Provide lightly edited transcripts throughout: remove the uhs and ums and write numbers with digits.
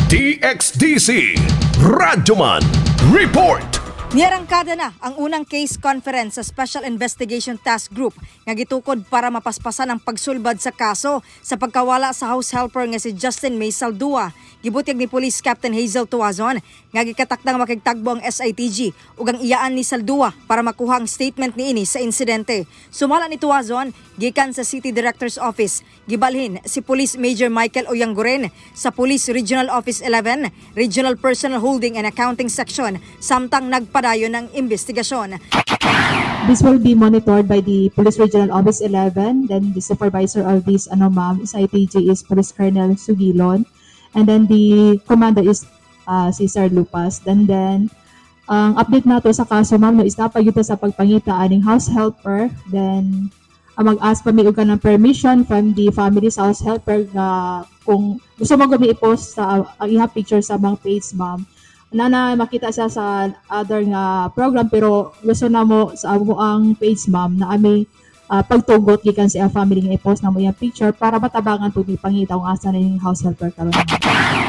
DXDC Radyoman Report. Niarangkada na ang unang case conference sa Special Investigation Task Group nga gitukod para mapaspasan ang pagsulbad sa kaso sa pagkawala sa house helper nga si Justin May Saldua. Gibutyag ni Police Captain Hazel Tuazon nga gikatakdang makigtagbo ang SITG ug ang iyaan ni Saldua para makuha ang statement niini sa insidente. Sumala ni Tuazon, gikan sa City Director's Office, gibalhin si Police Major Michael Oyanguren sa Police Regional Office 11, Regional Personal Holding and Accounting Section, samtang nagpadayon ang investigasyon. This will be monitored by the Police Regional Office 11. Then the supervisor of this, ano ma'am, SITG is Police Colonel Sugilon. And then the commander is Cesar Lupas. Then, ang update nato sa kaso, ma'am, no, is naa pa gyud sa pagpangita aning house helper. Then, mag-ask pa mi og ng permission from the family's house helper nga kung gusto mo gumi i-post sa ang iha picture sa mga page, ma'am, na makita siya sa other nga program, pero gusto na mo sa amo ang page, ma'am, na ami pagtugot gikan sa iyang family nga i-post na mo iyang picture para matabangan pud pangita kung asa na yung house helper karon.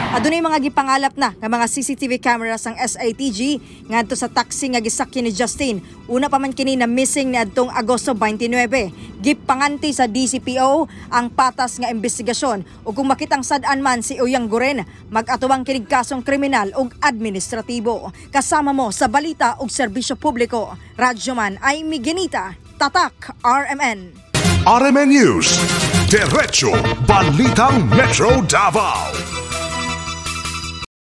Adunay mga gipangalap na nga mga CCTV cameras ang SITG ngadto sa taxi nga gisakyan ni Justin. Una pa man kini na missing niadtong Agosto 29. Gipanganti sa DCPO ang patas nga investigasyon ug kung makitang sad-an man si Oyanguren, mag-atubang kinig kasong kriminal ug administratibo. Kasama mo sa balita ug serbisyo publiko. Radyoman ay Miginita, Tatak RMN. RMN News. Diretso Balitang Metro Davao.